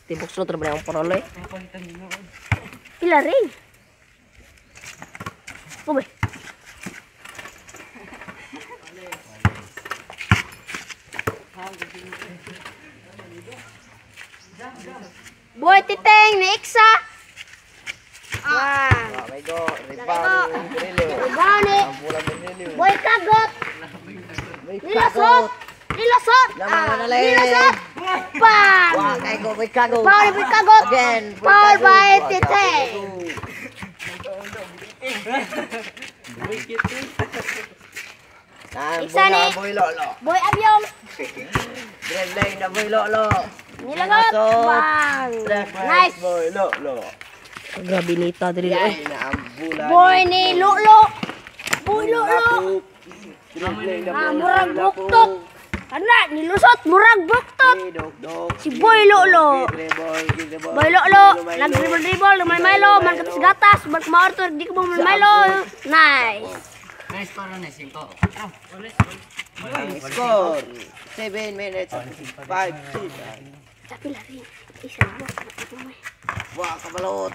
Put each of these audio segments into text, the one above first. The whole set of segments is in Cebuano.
Tibok sulod ra ba ang parole? Pila rin. Ube. Boy Titeng ni Iksa. Wow. May go. Rebound ni Grillo. Rebound ni Ang bola ni Grillo. Boy Kagot. May Nilasot. Nilasot. Lamang na lang. Nilasot. Bang. Wah, kay go, may kago. Foul ni Boy Kagot. Again, Boy Foul Kagot. by Wah, Titeng. Ang Isa bola, ni- Boy Lolo. Boy Abyong. Dribbling na Boy Lolo. Nilagot. Nilasot. Bang. Nice. Nice. Boy Lolo. Grabe nita diri eh. Yan na ang bola. Boy ni Lolo. Boy Lolo. Dribbling na Ah, Boy murag Lolo. buktot. Ana, nilusot murag buktot. Dok, Si Boy Lolo. Dribble, dribble. Boy Lolo, nag-dribble-dribble, lumaymilo, man katas gatas, man kumaartor, di ko mo maymilo. Nice. Nice para na 5. Ang score, 7 minutes and 5 seconds. Sabi la rin. Isa na mo. Wah, kabalot.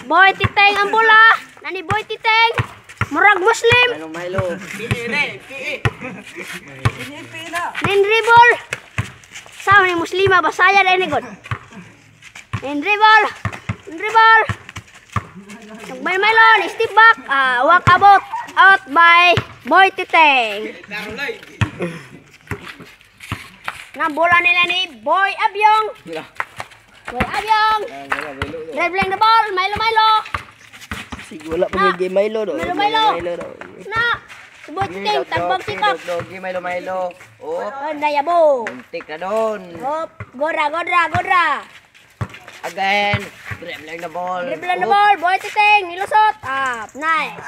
Boy Titeng ang bola. Nani Boy Titeng. Murag Muslim. Milo, Milo. Nin dribble. Sa ni Muslima basaya dai ni god. Nin dribble. Nin dribble. Nagmay-maylon, step back. Ah, walk about out by Boy Titeng. Na bola nila ni Boy Abyong. Boy Abyong. Dribbling the ball, Milo Milo. Sige, wala pa gyud Milo do. Milo, Milo. Milo do. Na. Si Boy Titeng, tagbang sikap. Dog, dog, Milo, Milo. Oh, Oh, nayabo. muntik na doon. Hop, godra, godra, godra. Again, dribbling the ball. Dribble the ball, Boy Titeng, nilusot. Up, nice.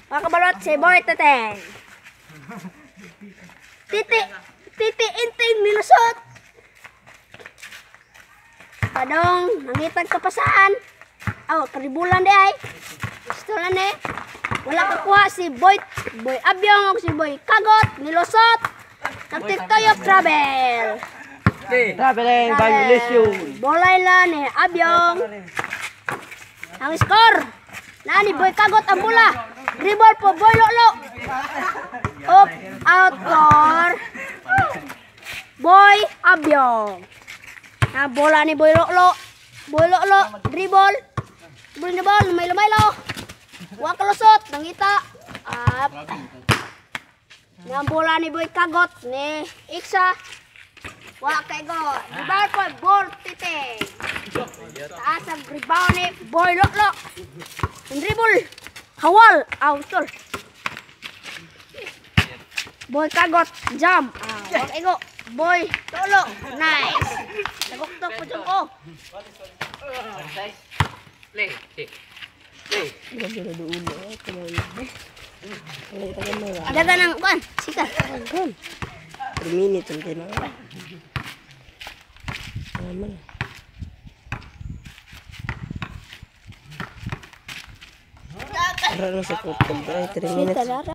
Makabalot si Boy Titeng. Titi, Titi Inting, nilusot. Padong, nangitag kapasaan. Aw, karibulan di ay. Gusto na ni. Wala kakuha si Boy Boy Abyong o si Boy Kagot, nilusot. Nagtitayop travel. Traveling violation. Bolay la ni Abyong. Ang score. Nani Boy Kagot ang bola. Dribble po Boy Lolo. Up out for Boy Abyong. Na bola ni Boy Lolo. Boy Lolo dribble. Dribble the ball, Milo Milo. Wa kalusot, nangita. Up. Na bola ni Boy Kagot ni Iksa. Wa kay go. Rebound po Boy Titeng. Taas ang rebound ni Boy Lolo. Ang dribble. Hawal. Out. Tol. Boy Kagot. Jump. Ah, wa kay go. Boy Lolo. Nice. Naguktok po dyan ko. Play. Play. Grabe na dulo. Wala ta gamay ba. Daga ng kuan. Sika. 3 minutes ang tinang. Tama na. Ara na sa kutog. Ay, 3 minutes. Sika.